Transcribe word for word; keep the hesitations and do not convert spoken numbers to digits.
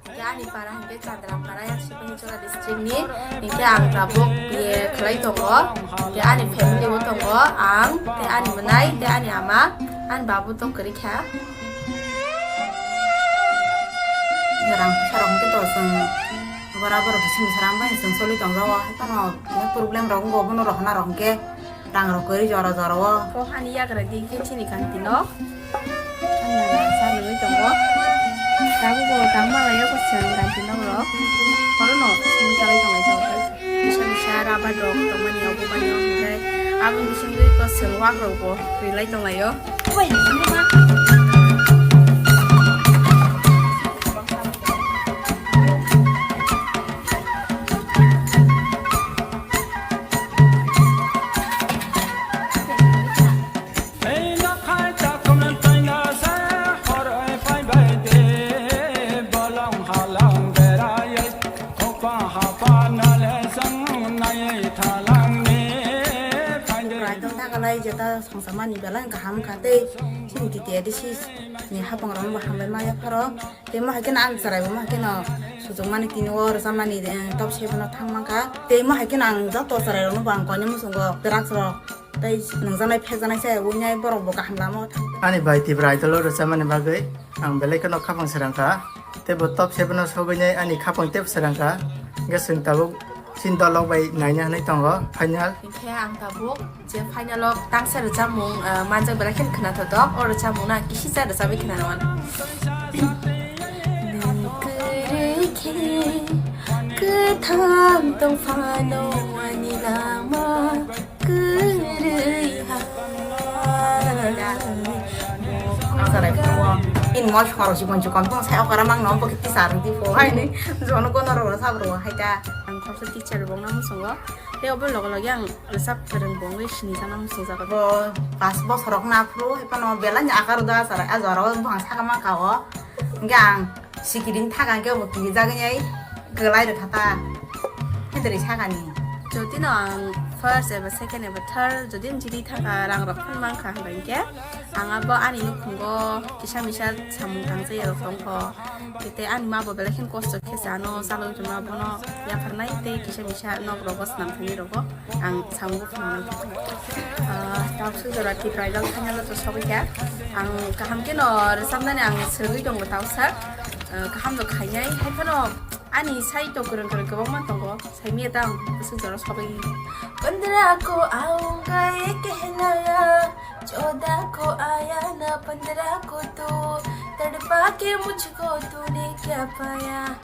Hingke ani para hingke Chandra para yang Sipahichora district ni. Hingke ang tabuk biye khlai tongo. Hingke ani family o tongo ang, tei ani mwnai, tei ani ama, ani babu to kwrwi kha. Rang pisa rok hingke to chwng bora borok kisim sarang bai chwng soli tongjago. Hai phano problem rok wngkha, bono rohorna rok hingke. Rang rok kwrwi jora jora o. Kok ani yagra di khe chini kanti no. Ani yagra sa nungwi tongo. Tabuk bo tangma lai o kwchwng kanti no rok. Oro no simi chalai tonglai jao. Misa misa rabar rok tongmani obo mani o hwnkhe aboni bisingtwi kwchwng wak rok bo rilai tonglai o. Raitong thakalai jeta songsamani belai kaham kha tei chini T T A D C ni hapang rok bo hambai maya pharo. Tei mo hai kheno ang chwrai bo mo hai kheno suchukmani tini o rwchapmani, eh, top seven o thang mankha. Tei mo hai kheno ang joto chwrai rokno bo ang koinwi muchungo drugs rok tei nungjaknai phekjaknai se wngnai borok bo kaham lama o thang. Ani bai Tipra Idol o rwchapmani bagwi ang belai kheno khapang srang kha. Tei bo top seven o sogwi nai ani khapang tei srang kha. Hwnkhe chwng tabuk chini dolok bai naina hinwi tongo final. Hwnkhe ang tabuk je final o tangsa rwchapmung, ah, manjak belai kheno khna thotok, o rwchapmung no ang kisi cha rwchapwi khna rw mano. Nwng kwrwi khe kwthang tong phano ani lama kwrwi ha. Sarai phano in mo sorok si bonsi kon tong sai okara mang no bo kiti sarung di po hai ni jono kono ro sabro hai ta. Ang khoroksa teacher rwbokna muchungo. Tei obo loge loge ang rwchap kwrwng bo wngwi sinijakna muchungjago. Bo pas bosorok na phuru hai phano belai ni akar da chara a jora o buphang saka mangka o. Hingke ang sikiring thaka hingke bo kirijagwi nai kwlai rwkha ta. Hindri sakani. Jodi no ang first eba second eba third jodi ang jiri thaka rang rok phano mangkha hingke ang abo ani nukhungo kisa misa samung tangsa ya rok tongkho. Tei ani ma bo belai kheno kosto khe se ano chalwi rwma bono yapharnai tei kisa misa nok rogo swnam thani rogo ang samung phunuknai. Ah, tabuk swijora Tipra Idol final o to sogwi kha. Ang kaham kheno rwchapnani ang swrwngwi tongo tabuksa. Ah, kaham no khainai. Hai phano ani sai to kwrwng kwrwng kwbangma tongo. Saimya ta ang swijora sogwi. Pandra ko aaunga ye kehlaya, chauda ko aaya na pandra ko tu, tadpa ke mujhko tune kya paya.